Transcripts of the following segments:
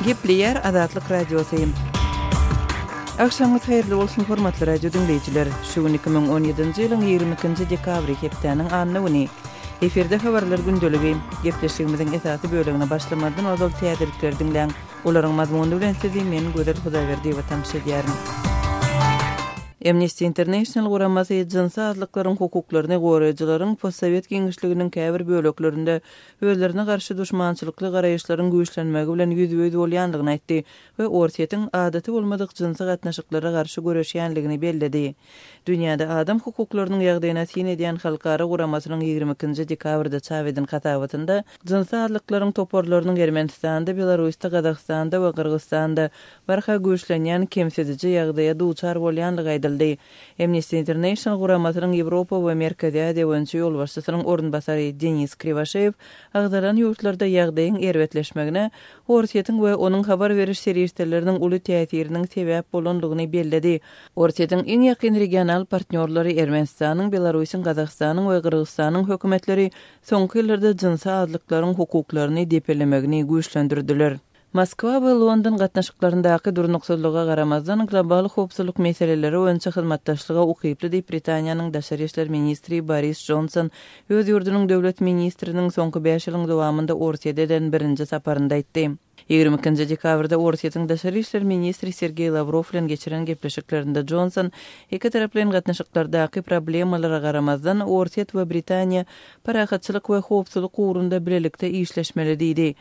Gepleýär Azatlyk Radiosy. Agşamyňyz haýyrly bolsun, hormatly radio diňleýjiler! Şu gün 2017-nji ýylyň 22-nji dekabry, hepdäniň anna güni. Efirde habarlar gündeligi. Gepleşigimiziň esasy bölegine başlamazdan ozal täzelikleri diňläň. Olaryň mazmuny bilen sizi men, Gözel Hudaýberdiýewa tanyş edýärin. Amnesty International guramasy jynsy azlyklaryň hukuklaryny goraýjylaryň postsowet giňişliginiň käbir böleklerinde özlerine garşy duşmançylykly garaýyşlaryň güýçlenmegi bilen ýüzbe-ýüz bolýandygyny aýtdy we Orsýetiň adaty bolmadyk jynsy gatnaşyklara garşy göreşýändigini belledi. Dünýäde adam hukuklarynyň ýagdaýyna syn edýän halkara guramasynyň 22 nji dekabrda çap eden hasabatynda jynsy azlyklaryň toparlarynyň Ermenistanda, Belarusda, Gazagystanda we Gyrgyzystanda barha güýçlenýän kemsidiji ýagdaýa duçar bolýandygy aýdyldy. Amnesty International guramasynyň Ýewropa we Merkezi Aziýa boýunça ýolbaşçysynyň orunbasary Denis Kriwaşeýew agzalan ýurtlarda ýagdaýyň erbetleşmegine Orsýetiň we onuň habar beriş serişdeleriniň uly täsiriniň sebäp bolandygyny belledi. Orsýetiň iň ýakyn regional partnýorlary Ermenistanyň, Belarusyň, Gazagystanyň we Gyrgyzystanyň hökümetleri soňky ýyllarda jynsy azlyklaryň hukuklaryny depelemegini güýçlendirdiler. Moskwa we London gatnaşyklaryndaky durnuksyzlyga garamazdan, global howpsuzlyk meseleleri boýunça hyzmatdaşlyga ukyply diýip Britaniýanyň daşary işler ministri Boris Jonson öz ýurdunyň döwlet ministriniň soňky bäş ýylyň dowamynda Orsýete eden birinji saparynda aýtdy. 22 dekabrda Orsýetiň daşary işler ministri Sergeý Lawrow bilen geçiren gepleşiklerinde Jonson ikitaraplaýyn gatnaşyklardaky problemalara garamazdan, Orsýet we Britaniýa parahatçylyk we howpsuzlyk ugrunda bilelikde işleşmeli diýdi.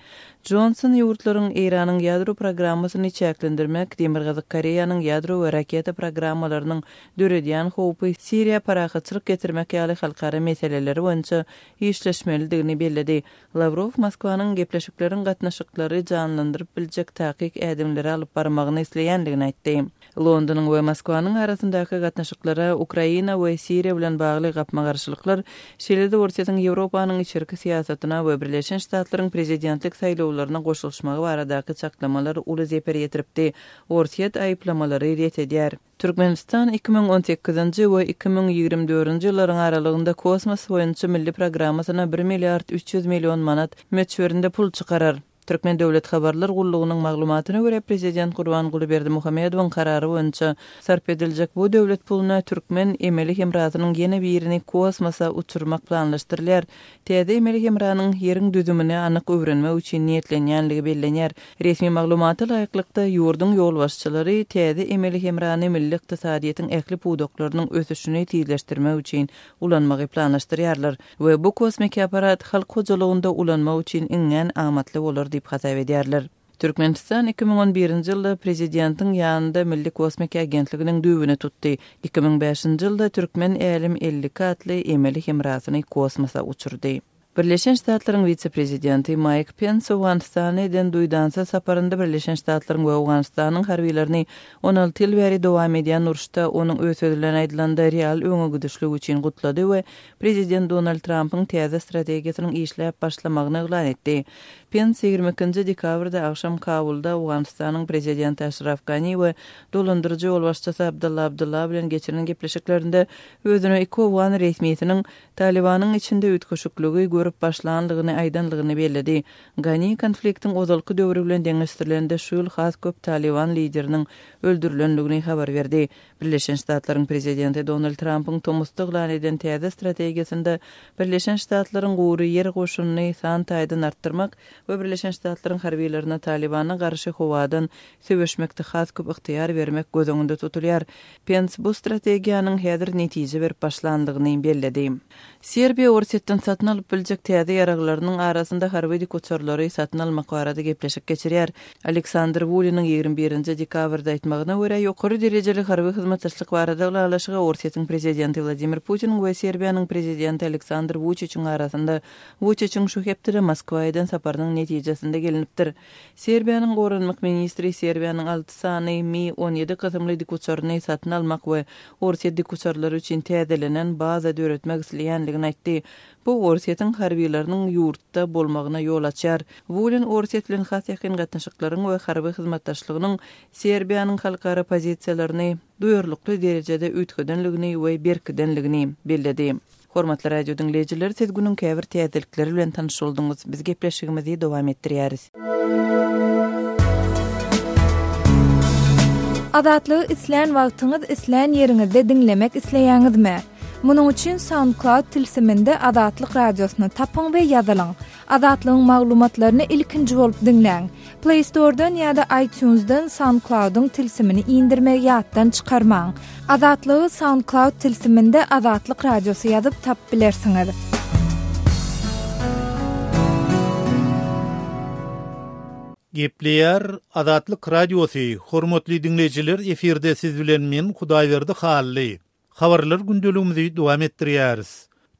Jonson ýurtlaryň Eýranyň ýadro programmasyny çäklendirmek, Demirgazyk Koreýanyň ýadro we raketa programmalarynyň döredýän howpy, Siriýa parahatçylyk getirmek ýaly halkara meseleleri boýunça işleşmelidigini belledi. Lawrow Moskwanyň gepleşikleriň gatnaşyklary janlandyryp biljek takyk ädimleri alyp barmagyny isleýändigini aýtdy. Londonyň we Moskwanyň arasyndaky gatnaşyklara Ukraina we Siriýa bilen bagly gapma-garşylyklar, şeýle-de Orsýetiň Ýewropanyň içerki syýasatyna we Birleşen Ştatlaryň prezidentlik saýlawlaryna goşulyşmagy baradaky çaklamalar uly zeper ýetiripdi. Orsýet aýyplamalary ret edýär. Türkmenistan 2018-nji we 2024-nji ýyllaryň aralygynda kosmos boýunça milli programmasyna bir milliard 300 million manat möçberinde pul çykarar. Türkmen döwlet habarlar gullugynyň maglumatyna görä, prezident Gurbanguly Berdimuhamedowyň karary boýunça sarp ediljek bu döwlet puluna türkmen emeli hemrasynyň ýene birini kosmosa uçurmak planlaşdyrylýar. Täze emeli hemranyň Ýeriň düzümini anyk öwrenmek üçin niýetlenýänligi bellenýär. Resmi maglumata laýyklykda, ýurduň ýolbaşçylary täze emeli hemrany milli ykdysadyýetiň ähli pudaklarynyň ösüşini tizleşdirmek üçin ulanmagy planlaşdyrýarlar we bu kosmiki apparat halk hojalygynda ulanmak üçin iňňän amatly bolar diýip hasap edýärler. Türkmenistan 2011-nji ýylda Prezidentiň ýanynda Milli kosmiki agentliginiň düýbüni tutdy. 2005-nji ýylda Türkmen Älem 52 atly emeli hemrasyny kosmosa uçurdy. Birleşen Ştatlaryň wise-prezidenti Maýk Pens Owganystana eden duýdansyz saparynda Birleşen Ştatlaryň we Owganystanyň harbylaryny 16 ýyl bäri dowam edýän uruşda onuň öz sözi bilen aýdylanda real öňegidişlik üçin gutlady we prezident Donald Trampyň täze strategiýasynyň işläp başlamagyny yglan etdi. Pens 22-nji dekabrda agşam Kabulda Owganystanyň prezidenti Aşraf Gani we dolandyryjy ýolbaşçysy Abdylla Abdylla bilen geçiren gepleşiklerinde özüne iki owgan resmisiniň Talybanyň içinde üýtgeşikligi görüp başlandygyny aýdanlygyny belledi. Gani konfliktiň ozalky döwri bilen deňeşdirilende şu ýyl has köp Talyban lideriniň öldürilendigini habar berdi. Birleşen Ştatlaryň prezidenti Donald Trampyň tomusda yglan eden täze strategiýasynda Birleşen Ştatlaryň gury ýer goşunyny san taýdan artdyrmak we Birleşen Ştatlaryň harbylaryna Talybana garşy howadan söweşmekde has köp ygtyýar bermek göz öňünde tutulýar. Pens bu strategiýanyň häzir netije berip başlandygyny belledi. Serbiýa Orsýetden satyn alyp biljek täze ýaraglarynyň arasynda harby dikuçarlary satyn almak barada gepleşik geçirýär. Aleksandr Wuliniň 21-nji dekabrda aýtmagyna görä, ýokary derejeli harby hyzmatdaşlyk barada ylalaşyga Orsýetiň prezidenti Wladimir Putiniň we Serbiýanyň prezidenti Aleksandr Wuçiçiň arasynda Wuçiçiň şu hepdede Moskwa eden saparynyň netijesinde gelinipdir. Serbiýanyň goranmak ministri Serbiýanyň alty sany Mi 17 kysymly dikuçaryny satyn almak we Orsýet dikuçarlary üçin täzelenen baza döretmek isleýändigini aýtdy. Bu Orsýetiň harbylarynyň ýurtda bolmagyna ýol açýar. Wulin Orsýet bilen has ýakyn gatnaşyklaryň we harby hyzmatdaşlygynyň Serbiýanyň halkara pozisiýalaryny duýarlykly derejede üýtgedenligini we berkidenligini belledi. Hormatly radio diňleýjiler, siz günüň käbir täzelikleri bilen tanyş bolduňyz. Biz gepleşigimizi dowam etdirýäris. Azatlygy islän wagtyňyz, islän ýeriňizde diňlemek isleýäňizmi? Munuň üçin SoundCloud tilsiminde Azatlyk Radiosyny tapyň we ýazylyň. Azatlygyň maglumatlaryny ilkinji bolup diňläň. Play Store-dan ýa-da iTunes-dan SoundCloud-yň tilsimini indirmegi ýatdan çykarmaň. Azatlygy SoundCloud tilsiminde Azatlyk Radiosy ýazyp tapyp bilersiňiz. Gepleýär Azatlyk Radiosy, Hormatly diňleýjiler efirde siz bilen men Hudaýberdi Hally. Habarlar gündeligimizi dowam etdirýäris.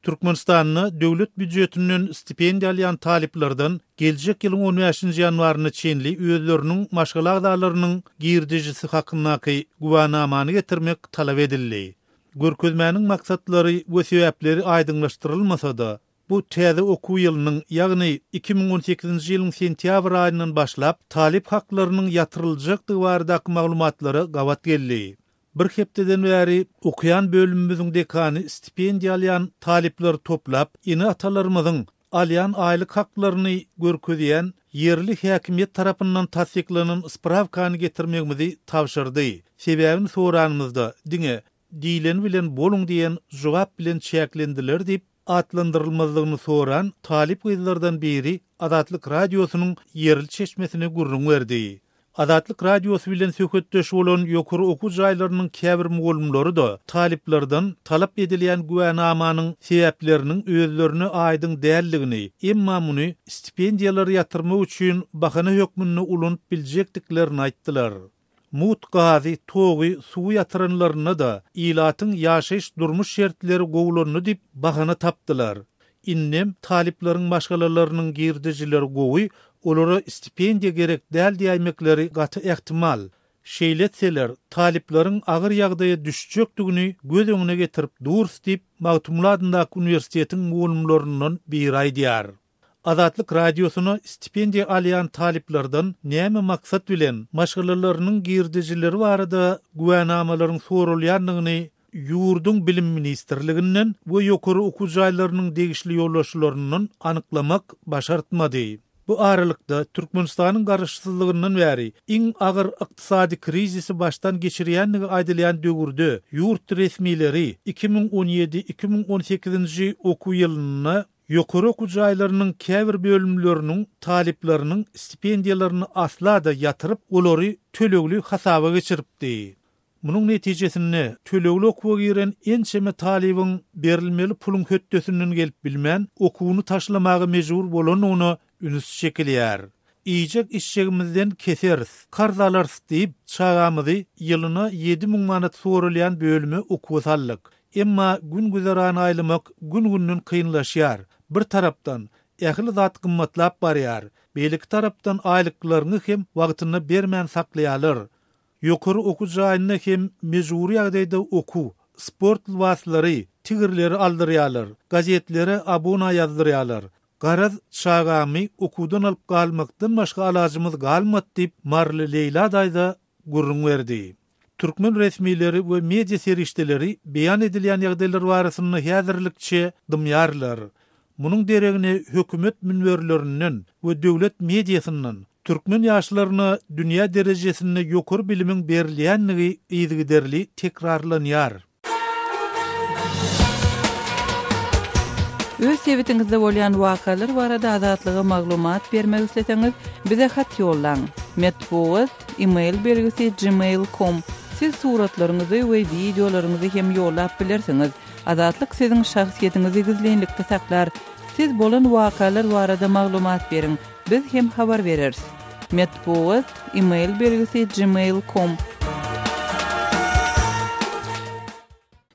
Türkmenistanda döwlet býujetinden stipendiýa alýan talyplardan geljek ýylyň on bäşinji ýanwaryna çenli özleriniň maşgala agzalarynyň girdejisi hakyndaky güwänamany getirmek talap edildi. Görkezmäniň maksatlary we sebäpleri aýdyňlaşdyrylmasa-da, bu täze okuw ýylynyň, ýagny 2018-nji ýylyň sentýabr aýyndan başlap talyp haklarynyň ýatyryljakdygy baradaky maglumatlara gabat geldi. Bir hepdeden bäri okaýan bölümimiziň dekany stipendiýa alýan talyplary toplap, ene-atalarymyzyň alýan aýlyk haklaryny görkezýän ýerli häkimiýet tarapyndan tassyklanan sprawkany getirmegimizi tabşyrdy. Sebäbini soranymyzda, diňe Diýleni bilen boluň diýen jogap bilen çäklendiler diýip, atlandyrylmazlygyny soran talyp gyzlardan biri Azatlyk Radiosynyň ýerli çeşmesine gürrüň berdi. Azatlyk Radiosy bilen söhbetdeş bolan ýokary okuw jaýlarynyň käbir mugallymlary-da talyplardan talap edilýän güwänamanyň sebäpleriniň özlerine aýdyň däldigini, emma muny stipendiýalary ýatyrmak üçin bahana hökmünde ulanyp biljekdiklerini aýtdylar. Mugt gazy, togy, suwy ýatyranlarynda-da, ilatyň ýaşaýyş-durmuş şertleri gowulandy diýip bahana tapdylar. Indem talyplaryň maşgalalarynyň girdejileri gowy, olara stipendiýa gerek däl diýäýmekleri gaty ähtimal. Şeýle etseler, talyplaryň agyr ýagdaýa düşjekdigini göz öňüne getirip durus diýip, Magtymguly adyndaky uniwersitetiň mugallymlaryndan biri aýdýar. Azatlyk Radiosyna stipendiýa alýan talyplardan näme maksat bilen maşgalalarynyň girdejileri barada güwänamalaryň soralýandygyny ýurduň Bilim ministrliginden we ýokary okuw jaýlarynyň degişli ýolbaşçylaryndan anyklamak başartmady. Bu aralykda, Türkmenistanyň garaşsyzlygyndan bäri iň agyr ykdysady krizisi başdan geçirýändigi aýdylýan döwürde ýurt resmileri 2017, 2018-nji okuw ýylynda Ýokary okuw jaýlarynyň käbir bölümleriniň talyplarynyň stipendiýalaryny asla-da ýatyryp, olary tölegli hasaba geçiripdi. Munuň netijesinde, tölegli okuwa giren ençeme talybyň berilmeli puluň hötdesinden gelip bilmän, okuwyny taşlamaga mejbur bolandygyna üns çekilýär. Iýjek-içjegimizden keseris, karz alarys diýip, çagamyzy ýylyna 7000 manat soralýan bölüme okuwa saldyk. Emma gün-güzeran aýlamak gün-günden kynlaşýar. Bir tarapdan, ähli zat gymmatlap barýar, beýleki tarapdan aýlyklaryňy hem wagtynda bermän saklaýarlar. Ýokary okuw jaýynda hem mejbury ýagdaýda okuw, sport lybaslary, tigirleri aldyrýarlar, gazetlere abuna ýazdyrýarlar. Garaz, çagamy okuwdan alyp galmakdan başga alajymyz galmady diýip, maryly Leýla daýza gürrüň berdi. Türkmen resmileri we media serişdeleri beýan edilýän ýagdaýlar barasynda häzirlikçe dymýarlar. Munuň deregine hökümet münberlerinden we döwlet mediasyndan türkmen ýaşlaryna dünýä derejesinde ýokary bilimiň berilýändigi yzygiderli tekrarlanýar. Öz sebitiňizde bolýan wakalar barada Azatlyga maglumat bermek isleseňiz, bize hat ýollaň. Metbugat, e-mail belgisi gmail com. Siz suratlaryňyzy we wideolaryňyzy hem ýollap bilersiňiz. Azatlyk siziň şahsyýetiňizi gizlinlikde saklar. Siz bolan wakalar barada maglumat beriň, biz hem habar bereris. Metbugat, e-mail belgisi gmail com.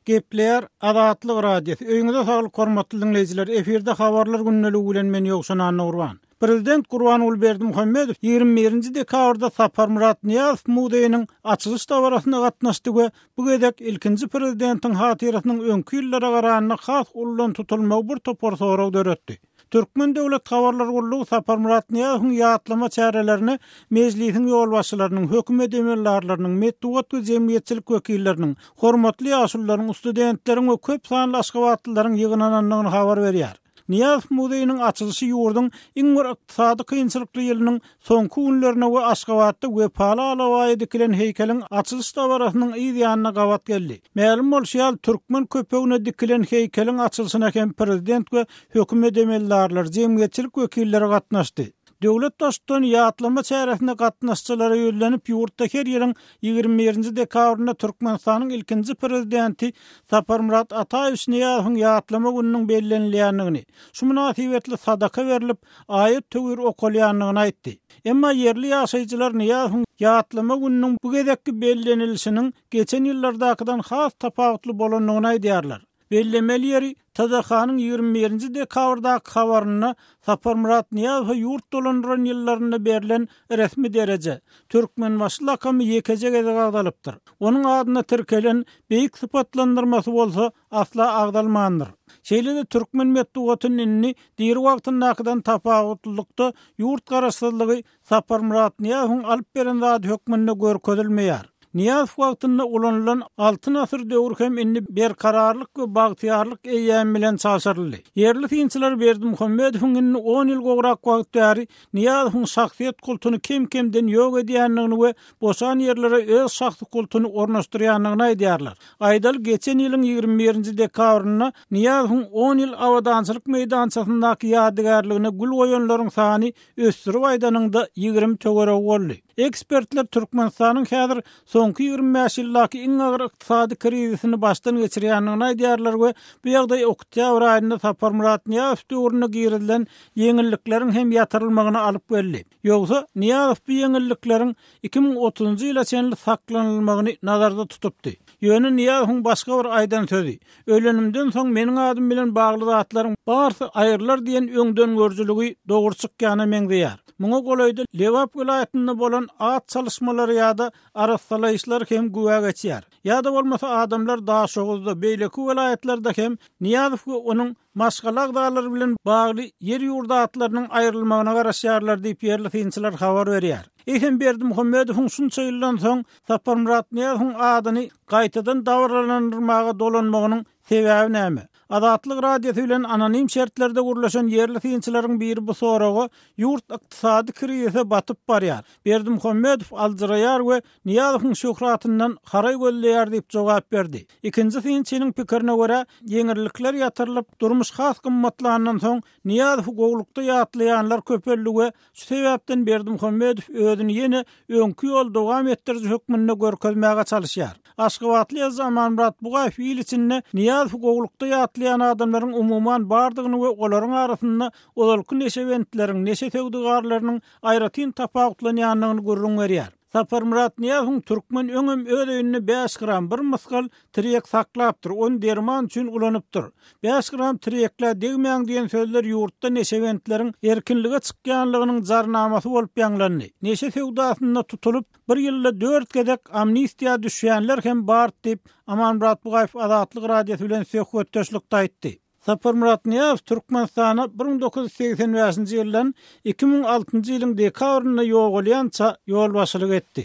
Gepleýär Azatlyk Radiosy. Öýüňize saglyk hormatly diňleýjiler. Efirde habarlar gündeligi bilen men Ýowşan Annagurban. Prezident Gurbanguly Berdimuhamedow 21-nji dekabrda Saparmyrat Nyýazow muzeýiniň açylyş dabarasyna gatnaşdy we bu gezek ilkinji prezidentiň hatyrasynyň öňki ýyllara garanda has uludan tutulmagy bir topar sorag döretdi. Türkmen döwlet habarlar gullugy Saparmyrat Nyýazowyň ýatlama çärelerine Mejlisiň ýolbaşçylarynyň, hökümet emeldarlarynyň, metbugat we jemgyýetçilik wekilleriniň, hormatly ýaşulularyň, studentleriň we köp sanly aşgabatlylaryň ýygnanandygyny habar berýär. Nyýazow muzeýiniň açylyşy ýurduň iň bir ykdysady kynçylykly ýylynyň soňky günlerine we Aşgabatda Wepaly alabaýa dikilen heýkeliň açylyş dabarasynyň yz ýanyna gabat geldi. Mälim bolşy ýaly, türkmen köpegine dikilen heýkeliň açylyşyna hem prezident we hökümet emeldarlary, jemgyýetçilik wekilleri gatnaşdy. Döwlet Baştutany ýatlama çäresine gatnaşyjylara ýüzlenip, ýurtda her ýylyň 21-nji dekabrynda Türkmenistanyň ilkinji Prezidenti Saparmyrat Ataýewiç Nyýazowyň ýatlama gününiň bellenilýändigini, şu mynasybetli sadaka berlip, aýat-töwir okalýandygyny aýtdy. Emma ýerli ýaşaýjylar Nyýazowyň ýatlama gününiň bu gezekki bellenilişiniň geçen ýyllardakydan has tapawutly bolandygyny aýdýarlar. Bellemeli ýeri, TDH-nyň 21-nji dekabrdaky habarynda Saparmyrat Nyýazowa ýurt dolandyran ýyllarynda berlen resmi dereje, Türkmenbaşy lakamy ýekeje gezek agzalypdyr. Onuň adyna tirkelen beýik sypatlandyrmasy bolsa asla agzalmandyr. Şeýle-de türkmen metbugatynda indi diri wagtyndakydan tapawutlylykda ýurt garaşsyzlygy Saparmyrat Nyýazowyň alyp beren zady hökmünde görkezilmeýär. Nyýazow wagtynda ulanylan Altyn asyr döwri hem indi Berkararlyk we bagtyýarlyk eýýamy bilen çalşyryldy. Ýerli synçylar Berdimuhamedowyň indi on ýyl gowrak wagt bäri Nyýazowyň şahsyýet kultuny kem-kemden ýok edýändigini we boşan ýerlere öz şahsy kultuny ornaşdyrýandygyny aýdýarlar. Aýdaly, geçen ýylyň 21-nji dekabrynda Nyýazowyň on ýyl abadançylyk meýdançasyndaky ýadygärligine gül goýanlaryň sany ösdürip aýdanyňda 20 töweregi boldy. Ekspertler Türkmenistanyň häzir soňky 25 ýyldaky iň agyr ykdysady krizisini başdan geçirýändigini aýdýarlar we bu ýagdaý oktýabr aýynda Saparmyrat Nyýazow döwründe girizilen ýeňillikleriň hem ýatyrylmagyna alyp geldi. Ýogsa, Nyýazow bu ýeňillikleriň 2030-njy ýyla çenli saklanylmagyny nazarda tutupdy. Ýöne Nyýazowyň başga bir aýdan sözi, Ölenimden soň meniň adym bilen bagly zatlaryň barysy aýrylar diýen öňdengörüjiligi dogry çykýana meňzeýär. Muňa golaýda Lebap welaýatynda bolan at çalyşmalary ýa-da arassalaýyşlar hem güwä geçýär. Ýa-da bolmasa adamlar Daşoguzda, beýleki welaýatlarda hem Nyýazow we onuň maşgala agzalary bilen bagly ýer-ýurt atlarynyň aýrylmagyna garaşýarlar diýip ýerli synçylar habar berýär. Eýsem Berdimuhamedowyň şunça ýyldan soň Saparmyrat Nyýazowyň adyny gaýtadan dabaralandyrmaga dolanmagynyň sebäbi näme? Azatlyk Radiosy bilen anonim şertlerde gürleşen ýerli synçylaryň biri bu soraga ýurt ykdysady krizise batyp barýar, Berdimuhamedow aljyraýar we Nyýazowyň şöhratyndan haraý gözleýär diýip jogap berdi. Ikinji synçynyň pikirine görä, ýeňillikler ýatyrylyp, durmuş has gymmatlandan soň, Nyýazowy gowlukda ýatlaýanlar köpeldi we şu sebäpden Berdimuhamedow özüni ýene öňki ýoly dowam etdiriji hökmünde görkezmäge çalyşýar. Aşgabatly ýazyjy Amanmyrat Bugaýew il içinde Nyýazowy gowlukda ýatlaýan adamlaryň umuman bardygyny we olaryň arasynda ozalky neşebentleriň, neşe söwdagärleriniň aýratyn tapawutlanýandygyny gürrüň berýär. Saparmyrat Nyýazowyň türkmen öňem öz öýünde bäş gram, bir mysgal, tirýek saklapdyr, ony derman üçin ulanypdyr. Bäş gram tirýeklä degmäň diýen sözler ýurtda neşebentleriň erkinlige çykýanlygynyň jarnamasy bolup ýaňlandy. Neşe söwdasynda tutulyp, bir ýylda dört gezek amnistiýa düşýänler hem bar diýip, Amanmyrat Bugaýew Azatlyk Radiosy bilen söhbetdeşlikde aýtdy. Saparmyrat Nyýazow Türkmenistana 1985-nji ýyldan 2006-njy ýylyň dekabrynda ýogalýança ýolbaşçylyk etdi.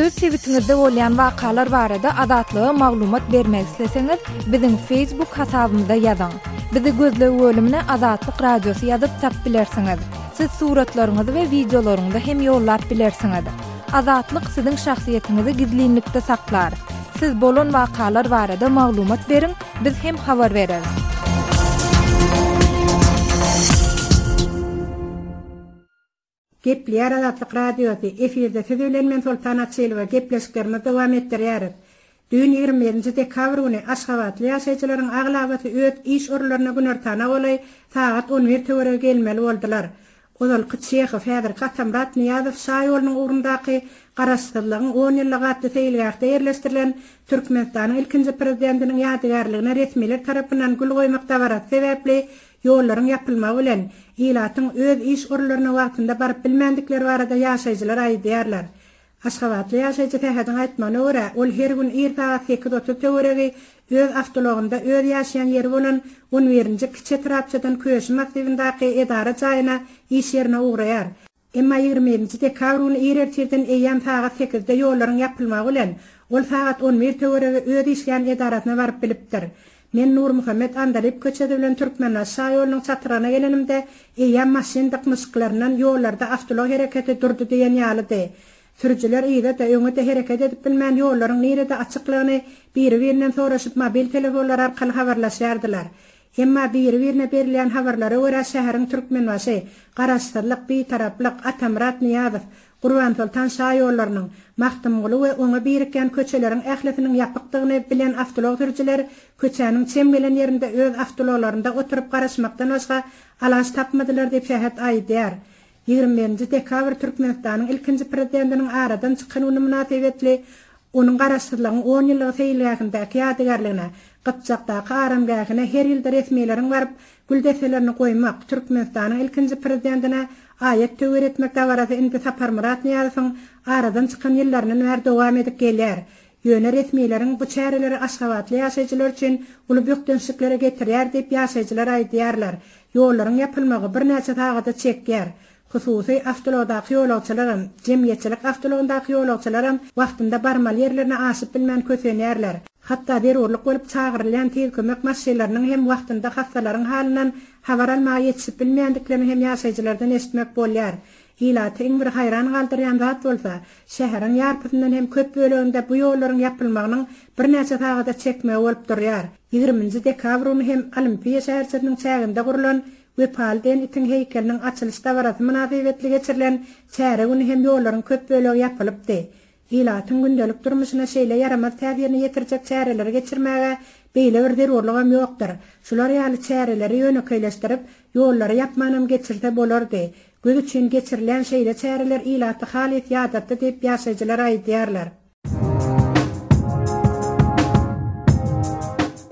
Öz sebitiňizde bolýan wakalar barada Azatlyga maglumat bermek isleseňiz, biziň Facebook hasabymyza ýazyň. Bizi gözleg bölümine Azatlyk Radiosy ýazyp tap bilersiňiz. Siz suratlaryňyzy we wideolaryňyzy hem ýollap bilersiňiz. Azatlyk siziň şahsyýetiňizi gizlinlikde saklar. Siz bolan wakalar barada maglumat beriň, biz hem habar bereris. Gepleýär Azatlyk Radiosy, efirde siz bilen men Soltan Açylowa, gepleşiklerimizi dowam etdirýäris. Düýn 21-nji dekabr güni aşgabatly ýaşaýjylaryň aglabasy öz iş orunlaryna günortana golaý sagat on bir töweregi gelmeli boldular. Ozalky Çehow, häzirki Atamyrat Nyýazow şa ýolunyň ugrundaky Garaşsyzlygyň on ýyllygy atly seýilgähde ýerleşdirilen Türkmenistanyň ilkinji Prezidentiniň ýadygärligine resmiler tarapyndan gül goýmak dabarasy sebäpli ýollaryň ýapylmagy bilen, ilatyň öz iş orunlaryna wagtynda baryp bilmändikleri barada ýaşaýjylar aýdýarlar. Aşgabatly ýaşaýjy Sähediň aýtmagyna görä, ol her gün ir sagat 8.30 töweregi öz awtoulagynda öz ýaşaýan ýeri bolan on birinji kiçi etrapçadan Köşi massiwindaky edara jaýyna iş ýerine ugraýar. Emma 21-nji dekabr güni ir ertirden eýýäm sagat sekizde ýollaryň ýapylmagy bilen, Ol sagat on bir töweregi öz işleýän edarasyna baryp bilipdir. Men Nurmuhammet Andalyp köçesi bilen Türkmenbaşy şaýolunyň çatrygyna gelenimde, eýýäm maşyn dyknyşyklaryndan ýollarda awtoulag hereketi durdy diýen ýalydy. Sürüjiler yza-da, öňe-de hereket edip bilmän ýollaryň nirede açyklygyny biri-birinden soraşyp mobil telefonlary arkaly habarlaşýardylar. Emma biri-birine berilýän habarlara görä şäheriň Türkmenbaşy, Garaşsyzlyk, Bitaraplyk, Atamyrat Nyýazow, Gurbansoltan şaýollarynyň, Magtymguly we oňa birikýän köçeleriň ählisiniň ýapykdygyny bilen awtoulag sürüjiler köçäniň çem gelen ýerinde öz awtoulaglarynda oturyp garaşmakdan başga alaç tapmadylar diýip Sähet aýdýar. 21-nji dekabr Türkmenistanyň ilkinji Prezidentiniň aradan çykan güni mynasybetli onuň Garaşsyzlygyň on ýyllygy seýilgähindäki ýadygärligine, Gypjakdaky aramgähine her ýylda resmileriň baryp, gül desselerini goýmak, Türkmenistanyň ilkinji Prezidentine aýat-töwir etmek dabarasy indi Saparmyrat Nyýazowyň aradan çykan ýyllaryndan bäri dowam edip gelýär. Ýöne resmileriň bu çäreleri aşgabatly ýaşaýjylar üçin uly bökdençliklere getirýär diýip, ýaşaýjylar aýdýarlar. Ýollaryň ýapylmagy birnäçe sagada çekýär. Hususy awtoulagdaky ýolagçylaram, jemgyýetçilik awtoulagyndaky ýolagçylaram wagtynda barmaly ýerlerine aşyp bilmän kösenýärler. Hatda zerurlyk bolup çagyrylýan tiz kömek maşynlarynyň hem wagtynda hassalaryň halyndan habar almaga ýetişip bilmeýändiklerini hem ýaşaýjylardan eşitmek bolýar. Ilaty iň bir haýran galdyrýan zat bolsa, şäheriň ýarpysyndan hem köp böleginde bu ýollaryň ýapylmagynyň birnäçe sagada çekmegi bolup durýar. Ýigriminji dekabr güni hem Olimpiýa şäherçesiniň çäginde gurlan Wepaly diýen itiň heýkeliniň açylyş dabarasy mynasybetli geçirilen çäre güni hem ýollaryň köp bölegi ýapylypdy. Ilatyň gündelik durmuşyna şeýle ýaramaz täsirini ýetirjek çäreleri geçirmäge beýle bir zerurlygam ýokdur. Şular ýaly çäreleri ýönekeýleşdirip, ýollary ýapmanam geçirse bolardy. Göz üçin geçirilýän şeýle çäreler ilaty halys ýadatdy diýip, ýaşaýjylar aýdýarlar.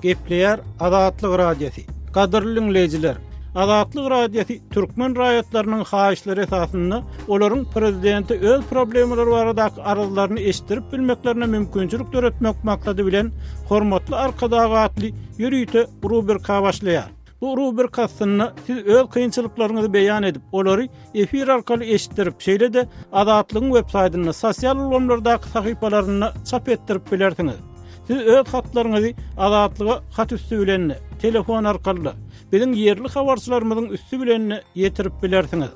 Gepleýär Azatlyk Radiosy. Gadyrly diňleýjiler, Azatlyk Radiosy türkmen raýatlarynyň haýyşlary esasynda olaryň prezidente öz problemalary baradaky arzlaryny eşitdirip bilmeklerine mümkinçilik döretmek maksady bilen Hormatly Arkadag atly ýörite rubrika başlaýar. Bu rubrika astynda siz öz kynçylyklaryňyzy beýan edip, olary efir arkaly eşitdirip, şeýle-de Azatlygyň web saýtynda, sosial ulgamlardaky sahypalarynda çap etdirip bilersiňiz. Siz öz hatlaryňyzy Azatlyga hat üsti bilen-de, telefon arkaly-da, biziň ýerli habarçylarymyzyň üsti bilen-de ýetirip bilersiňiz.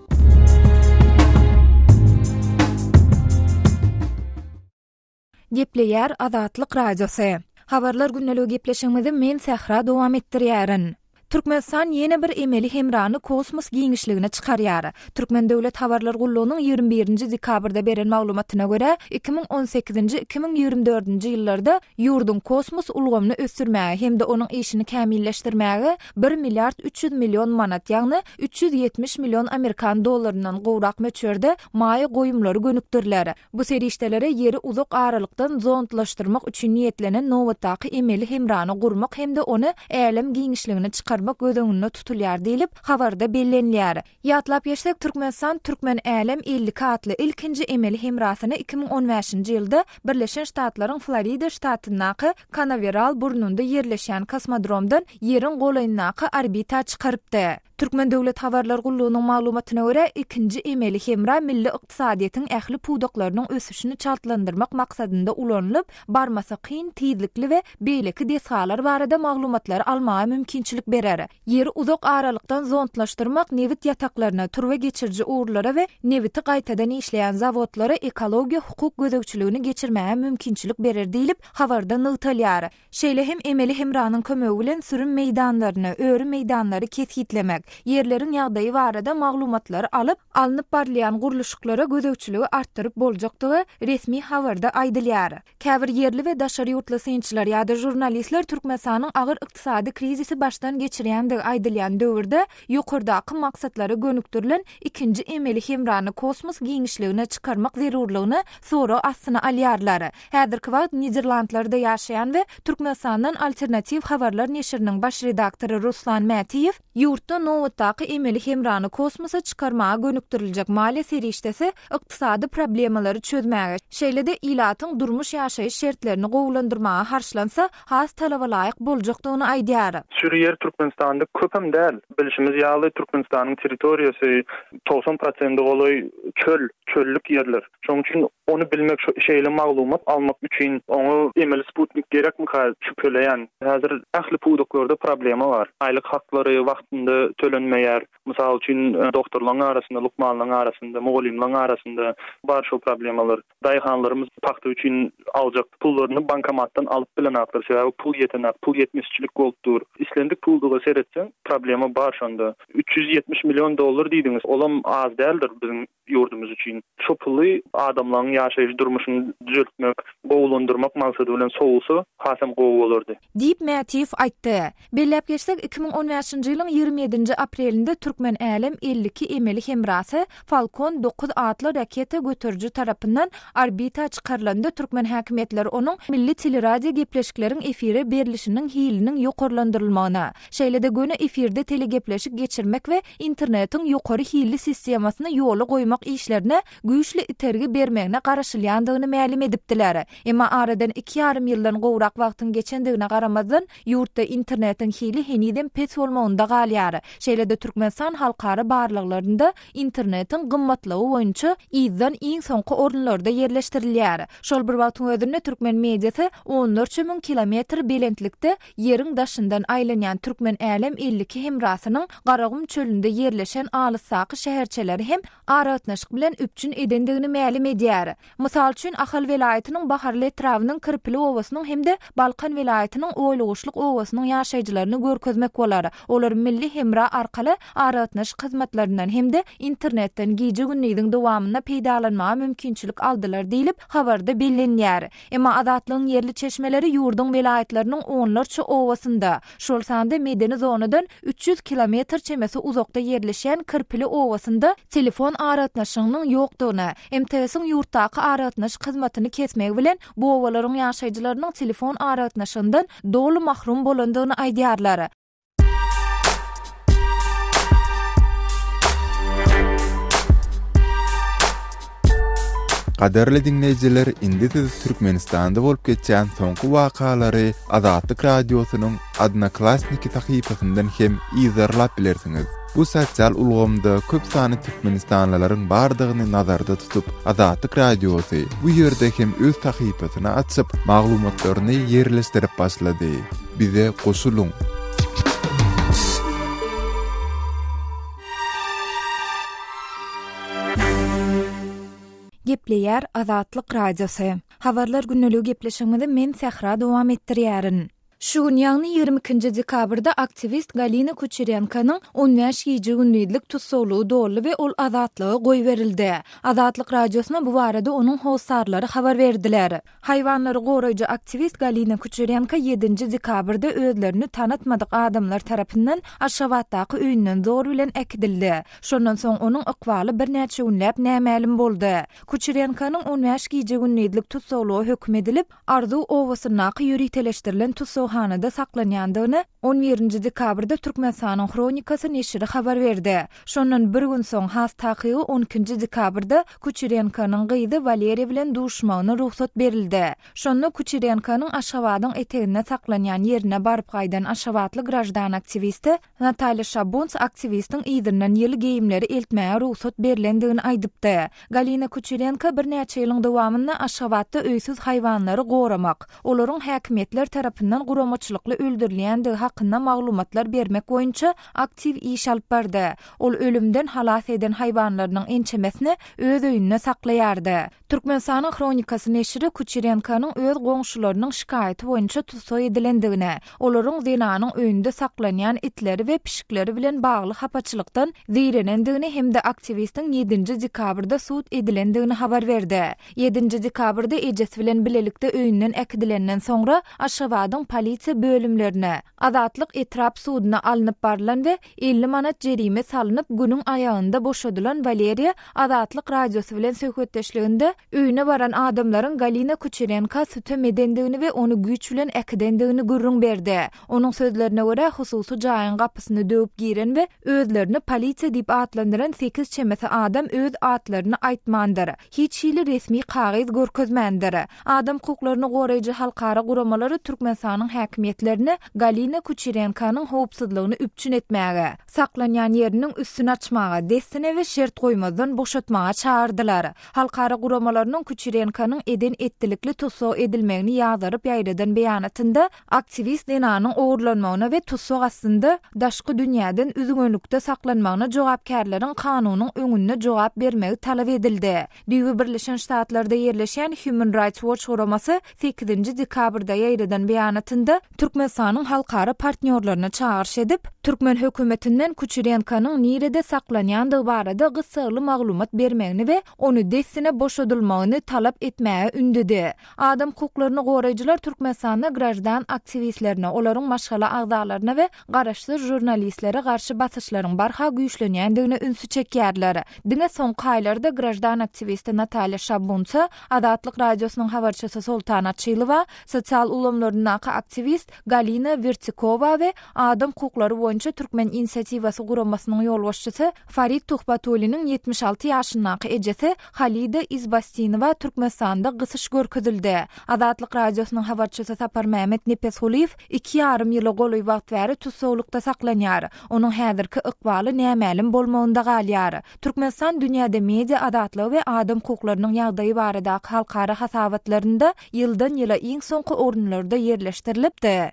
Gepleýär Azatlyk Radiosy. Habarlar gündeligi gepleşigimizi men Sähra dowam etdirýärin. Türkmenistan ýene bir emeli hemrany kosmos giňişligine çykarýar. Türkmen döwlet habarlar gullugynyň 21-nji dekabrda beren maglumatyna görä, 2018-nji, 2024-nji ýyllarda ýurduň kosmos ulgamyny ösdürmäge hem-de onuň işini kämilleşdirmäge bir milliard 300 million manat, ýagny 370 million amerikan dollaryndan gowrak möçberde maýa goýumlary gönükdiriler. Bu serişdelere Ýeri uzak aralykdan zondlaşdyrmak üçin niýetlenen nobatdaky emeli hemrany gurmak hem-de ony älem giňişligine çykarmak göz öňünde tutulýar diýlip, habarda bellenilýär. Ýatlap geçsek, Türkmenistan Türkmen Älem 52 atly ilkinji emeli hemrasyny 2015-nji ýylda Birleşen Ştatlaryň Florida ştatyndaky Kanaweral burnunda ýerleşýän kosmodromdan Ýeriň golaýyndaky orbita çykarypdy. Türkmen döwlet habarlar gullugynyň maglumatyna görä, ikinji emeli hemra milli ykdysadyýetiň ähli pudaklarynyň ösüşini çaltlandyrmak maksadynda ulanylyp, barmasy kyn tizlikli we beýleki desgalar barada maglumatlary almaga mümkinçilik berer. Ýeri uzak aralykdan zondlaşdyrmak nebit ýataklaryna, turba geçiriji ugurlara we nebiti gaýtadan işleýän zawodlara ekologiýa hukuk gözegçiligini geçirmäge mümkinçilik berer diýlip, habarda nygtalýar. Şeýle hem emeli hemranyň kömegi bilen sürüm meýdanlaryny, öri meýdanlary kesgitlemek, ýerleriň ýagdaýy barada maglumatlary alyp, alnyp barylýan gurluşyklara gözegçiligi artdyryp boljakdygy resmi habarda aýdylýar. Käbir ýerli we daşary ýurtly synçylar ýa-da žurnalistler Türkmenistanyň agyr ykdysady krizisi başdan geçirýändigi aýdylýan döwürde ýokardaky maksatlara gönükdirilen ikinji emeli hemrany kosmos giňişligine çykarmak zerurlygyny sorag astyna alýarlar. Häzirki wagt Niderlandlarda ýaşaýan we Türkmenistandan Alternatiw habarlar neşiriniň baş redaktory Ruslan Mätiýew ýurtda nobatdaky emeli hemrany kosmosa çykarmaga gönükdiriljek maliýe serişdesi ykdysady problemalary çözmäge, şeýle-de ilatyň durmuş-ýaşaýyş şertlerini gowulandyrmaga harçlansa, has talabalaýyk boljakdygyny aýdýar. Sürüjer. Türkmenistanda köpem däl. Bilşimiz ýaly, Türkmenistanyň territoriýasy 90 prosende golaý çöl, çöllük ýerler. Şonuň üçin ony bilmek, şeýle maglumat almak üçin oňa emeli sputnik gerekmika şübheleýän. Häzir ähli pudaklarda problema bar. Aýlyk haklary wagtynda tölenmeýär. Mysal üçin, doktorlaryň arasynda, lukmanlaryň arasynda, mugallymlaryň arasynda bar şol problemalar. Daýhanlarymyz pagta üçin aljak pullaryny bankomatdan alyp bilenaklar, sebäbi pul ýetenak, pul ýetmezçilik bolup dur. Islendik pudaga seretseň, problema bar şonda. 370 million dollar diýdiňiz, olam az däldir biziň ýurdumyz üçin. Şo puly adamlaryň ýaşaýyş durmuşyny düzeltmek, gowulandyrmak maksady bilen sowulsa, hasam gowy bolardy. Diýip, Mätiýew aýtdy. Belläp geçsek, 2015-nji ýylyň 27-nji aprelinde Türkmen Älem 52 emeli hemrasy Falcon dokuz atly raketa göteriji tarapyndan orbita çykarylanda türkmen häkimiýetleri onuň milli teleradio gepleşikleriň efire berlişiniň hiliniň ýokarlandyrylmagyna, şeýle-de göni efirde telegepleşik geçirmek we internetiň ýokary hilli sistemasyny ýola goýmak işlerine güýçli itergi bermegine garaşylýandygyny mälim edipdiler. Emma aradan iki ýarym ýyldan gowrak wagtyň geçendigine garamazdan, ýurtda internetiň hili henizem pes bolmagynda galýar. Şeýle-de Türkmenistan halkara barlaglarynda internetiň gymmatlygy boýunça yzdan iň soňky orunlarda ýerleşdirilýär. Şol bir wagtyň özünde türkmen mediasy onlarça müň kilometr belentlikde Ýeriň daşyndan aýlanýan Türkmen Älem 52 hemrasynyň Garagum çölünde ýerleşen alysdaky şäherçeleri hem aragatnaşyk bilen üpjün edendigini mälim edýär. Mysal üçin, Ahal welaýatynyň Baharly etrabynyň Kirpili obasynyň hem-de Balkan welaýatynyň Oýluguşlyk obasynyň ýaşaýjylaryny görkezmek bolar. Olar milli hemra arkaly aragatnaşyk hyzmatlaryndan hem-de internetden gije-gündiziň dowamynda peýdalanmaga mümkinçilik aldylar diýlip, habarda bellenýär. Emma Azatlygyň ýerli çeşmeleri ýurduň welaýatlarynyň onlarça obasynda, şol sanda medeni zonadan 300 kilometr çemesi uzakda ýerleşýän Kirpili obasynda telefon aragatnaşygynyň ýokdugyny, MTS-iň ýurtdaky aragatnaşyk hyzmatyny kesmegi bilen bu obalaryň ýaşaýjylarynyň telefon aragatnaşygyndan doly mahrum bolandygyny aýdýarlar. Gadyrly diňleýjiler, indi siz Türkmenistanda bolup geçýän soňky wakalary Azatlyk Radiosynyň Odnoklassniki sahypasyndan hem yzarlap bilersiňiz. Bu sosial ulgamda köp sanly türkmenistanlylaryň bardygyny nazarda tutup, Azatlyk Radiosy bu ýerde hem öz sahypasyny açyp, maglumatlaryny ýerleşdirip başlady. Bize goşulyň! Gepleýär Azatlyk Radiosy. Habarlar gündeligi gepleşigimizi men Sähra dowam etdirýärin. Şu gün, ýagny 22-nji dekabrda aktiwist Galina Kuçerenkonyň 15 gije-gündizlik tussaglygy doldy we ol azatlyga goýberildi. Azatlyk Radiosyna bu barada onuň hossarlary habar berdiler. Haýwanlary goraýjy aktiwist Galina Kuçerenko ýedinji dekabrda özlerini tanatmadyk adamlar tarapyndan Aşgabatdaky öýünden zor bilen äkidildi. Şondan soň onuň ykbaly birnäçe günläp nämälim boldy. Kuçerenkonyň 15 gije-gündizlik tussaglyga höküm edilip, Arzuw obasyndaky ýöriteleşdirilen tussaghanada saklanýandygyny on birinji dekabrda Türkmenistanyň Hronikasy neşiri habar berdi. Şondan bir gün soň, has takygy on ikinji dekabrda Kuçerenkonyň gyzy Waleriýa bilen duşmagyna rugsat berildi. Şonda Kuçerenkonyň Aşgabadyň eteginde saklanýan ýerine baryp gaýdan aşgabatly graždan aktiwisti Natalýa Şabunts aktiwistiň yzyndan ýyly geýimleri eltmäge rugsat berlendigini aýdypdy. Galina Kuçerenko birnäçe ýylyň dowamynda Aşgabatda öýsüz haýwanlary goramak, olaryň häkimiýetler tarapyndan guramaçylykly öldürilýändigi hakynda maglumatlar bermek boýunça aktiw iş alyp bardy. Ol ölümden halas eden haýwanlarynyň ençemesini öz öýünde saklaýardy. Türkmenistanyň Hronikasy neşiri Kuçerenkonyň öz goňşularynyň şikaýaty boýunça tussag edilendigini, olaryň zenanyň öýünde saklanýan itleri we pişikleri bilen bagly hapaçylykdan zeýrenendigini hem-de aktiwistiň ýedinji dekabrda sud edilendigini habar berdi. Ýedinji dekabrda ejesi bilen bilelikde öýünden äkidilenden soňra Aşgabadyň polisiýa bölümlerine, Azatlyk etrap suduna alnyp barlan we 50 manat jerime salnyp, günüň aýagynda boşadylan Waleriýa Azatlyk Radiosy bilen söhbetdeşliginde öýüne baran adamlaryň Galina Kuçerenka sütem edendigini we ony güýç bilen äkidendigini gürrüň berdi. Onuň sözlerine görä, hususy jaýyň gapysyny döwüp giren we özlerini polisiýa diýip atlandyran sekiz çemesi adam öz atlaryny aýtmandyr, hiç hili resmi kagyz görkezmändir. Adam hukuklaryny goraýjy halkara guramalary Türkmenistanyň. häkimiýetlerini Galina Kuçerenkonyň howpsuzlygyny üpjün etmäge, saklanýan ýeriniň üstüni açmaga, dessine we şert goýmazdan boşatmaga çagyrdylar. Halkara guramalarynyň Kuçerenkonyň eden-etdilikli tussag edilmegini ýazgaryp ýaýradan beýanatynda, aktiwist zenanyň ogurlanmagyna we tussag astynda daşky dünýäden üzňelikde saklanmagyna jogapkärleriň kanunyň öňünde jogap bermegi talap edildi. Düýbi Birleşen Ştatlarda ýerleşýän Human Rights Watch guramasy sekizinji dekabrda ýaýradan beýanatynda Türkmenistanyň halkara partnýorlaryna çagyryş edip, türkmen hökümetinden Kuçerenkonyň nirede saklanýandygy barada gyssagly maglumat bermegini we ony dessine boşadylmagyny talap etmäge ündedi. Adam hukuklaryny goraýjylar Türkmenistanda graždan aktiwistlerine, olaryň maşgala agzalaryna we garaşsyz žurnalistlere garşy basyşlaryň barha güýçlenýändigine ünsi çekýärler. Diňe soňky aýlarda graždan aktiwisti Natalýa Şabunsa, Azatlyk Radiosynyň habarçysy Soltan Açylowa, sosial ulgamlaryndaky aktiwist Galina Wertikowa we Adam hukuklary boýunça Türkmen inisiatiwasy guramasynyň ýolbaşçysy Farid Tuhbatulliniň 76 ýaşyndaky ejesi Halida Izbastinowa Türkmenistanda gysyş görkezildi. Azatlyk Radiosynyň habarçysy Saparmämmet Nepesgulyýew iki ýarym ýyla golaý wagt bäri tussaglykda saklanýar. Onuň häzirki ykbaly nämälim bolmagynda galýar. Türkmenistan dünýäde media azatlygy we adam hukuklarynyň ýagdaýy baradaky halkara hasabatlarynda ýyldan-ýyla iň soňky orunlarda ýerleşdirilipdi.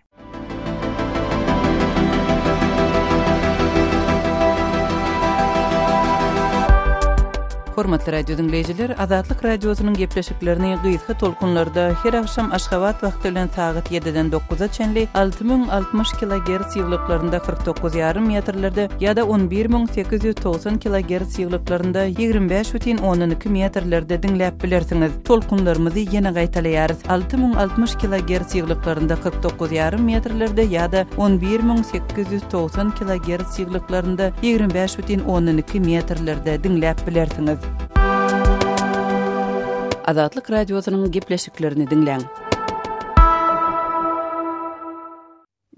Hormatly radio diňleýjiler, Azatlyk Radiosynyň gepleşiklerini gysga tolkunlarda her agşam Aşgabat wagty bilen sagat 7-den 9-a çenli 6060 kilogerts ýygylyklarynda 49 ýarym metrlerde ýa-da 11890 kilogerts ýygylyklarynda 25 bütin ondan iki metrlerde diňläp bilersiňiz. Tolkunlarymyzy ýene gaýtalaýarys, 6060 kilogerts ýygylyklarynda 49 ýarym metrlerde ýa-da 11890 kilogerts ýygylyklarynda 25 bütin ondan iki metrlerde diňläp bilersiňiz. Azatlyk Radiosynyň gepleşiklerini diňläň.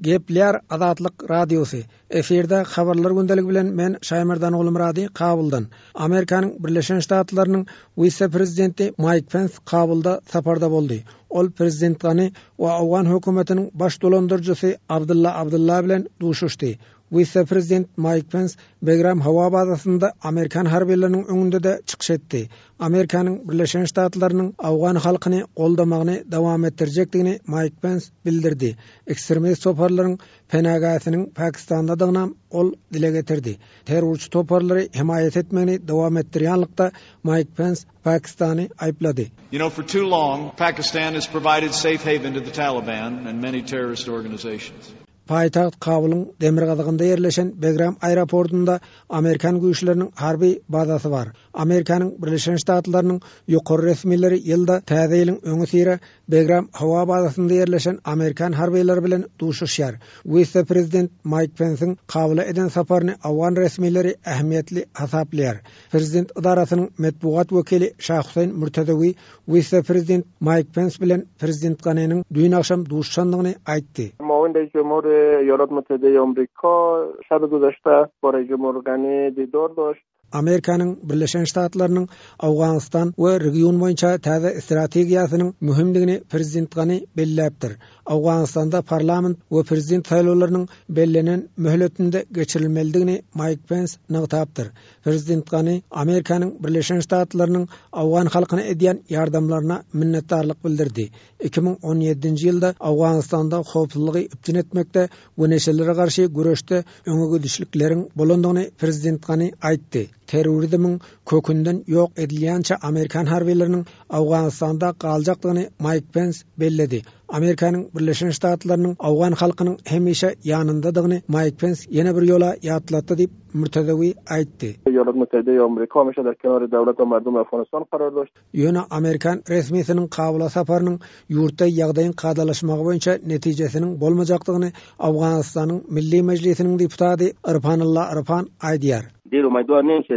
Gepleýär Azatlyk Radiosy. Efirde Habarlar gündeligi bilen men Şaýmerdan Ogulmyrady Kabuldan. Amerikanyň Birleşen Ştatlarynyň wise-prezidenti Maýk Pens Kabulda saparda boldy. Ol prezident Gani we owgan hökümetiniň baş dolandyryjysy Abdylla Abdylla bilen duşuşdy. Wise-prezident Maýk Pens Begram howa bazasynda amerikan harbylarynyň öňünde-de çykyş etdi. Amerikanyň Birleşen Ştatlarynyň owgan halkyny goldamagyny dowam etdirjekdigini Maýk Pens bildirdi. Ekstremist toparlaryň penagähiniň Pakistandadygynam ol dile getirdi. Terrorçy toparlary hemaýat etmegini dowam etdirýänlikde Maýk Pens Pakistany aýyplady. You know, for too long, Pakistan has provided safe haven to the Taliban and many terrorist organizations. Paýtagt Kabulyň demirgazygynda ýerleşen Begram aeroportunda amerikan güýçleriniň harby bazasy bar. Amerikanyň Birleşen Ştatlarynyň ýokary resmileri ýylda Täze ýylyň öňüsyra Begram howa bazasynda ýerleşen amerikan harbylary bilen duşuşýar. Wise-prezident Maýk Pensiň Kabula eden saparyny owgan resmileri ähmiýetli hasaplaýar. Prezident edarasynyň metbugat wekili Şah Huseýn Mürtezewi wise-prezident Maýk Pens bilen prezident Ganiniň düýn agşam duşuşandygyny aýtdy. معاون رئیس جمهور ایالات متحده آمریکا شب گذشته با رئیس جمهور غنی دیدار داشت. Amerikanyň Birleşen Ştatlarynyň Owganystan we region boýunça täze strategiýasynyň möhümdigini prezident Gani belläpdir. Owganystanda parlament we prezident saýlawlarynyň bellenen möhletinde geçirilmelidigini Maýk Pens nygtapdyr. Prezident Gani Amerikanyň Birleşen Ştatlarynyň owgan halkyna edýän ýardamlaryna minnetdarlyk bildirdi. 2017-nji ýylda Owganystanda howpsuzlygy üpjün etmekde we neşelere garşy göreşde öňegidişlikleriň bolandygyny prezident Gani aýtdy. Terrorizmiň kökünden ýok edilýänçä amerikan harbylarynyň Owganystanda galjakdygyny Maýk Pens belledi. Amerikanyň Birleşen Ştatlarynyň owgan halkynyň hemişe ýanyndadygyny Maýk Pens ýene bir ýola ýatlatdy diýip, Mürtezewi aýtdy. ایالات متحده آمریکا همیشه در کنار دولت و مردم افغانستان قرار داشت. Ýöne amerikan resmisiniň Kabula saparynyň ýurtda ýagdaýyň kadalaşmagy boýunça netijesiniň bolmajakdygyny Owganystanyň Milli Mejlisiniň deputady Irfanulla Irfan aýdýar. دیر امیدوار نیم که.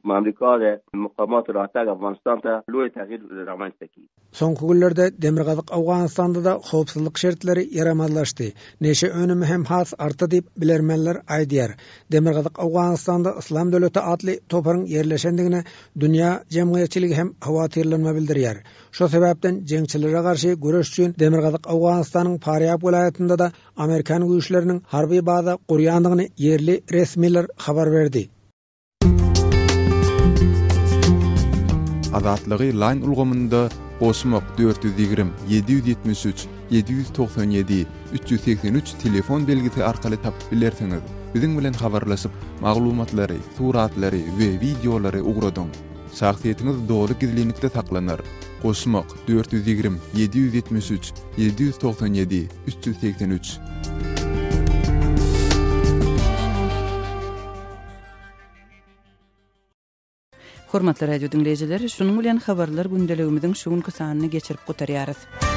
امریکا ده مقامات راتگ افغانستان ته لوی تغییر رامنځته کړي. Soňky günlerde Demirgazyk Owganystanda-da howpsuzlyk şertleri ýaramazlaşdy. Neşe önümi hem has artdy diýip, bilermenler aýdýar. Demirgazyk Owganystanda Yslam döwleti atly toparyň ýerleşendigine dünýä jemgyýetçiligi hem howatyrlanma bildirýär. Şo sebäpden jeňçilere garşy göreş üçin Demirgazyk Owganystanyň Farýab welaýatynda-da amerikan güýçleriniň harby baza gurýandygyny ýerli resmiler habar berdi. Azatlygy Line ulgamynda goşmak 420 773 797 383 telefon belgisi arkaly tapyp bilersiňiz. Biziň bilen habarlaşyp, maglumatlary, suratlary we wideolary ugradyň. Şahsyýetiňiz doly gizlinlikde saklanar. Goşmak 420 773 797 383. Hormatly radio diňleýjiler, şunuň bilen habarlar gündeligimiziň şu günki sanyny geçirip gutarýarys.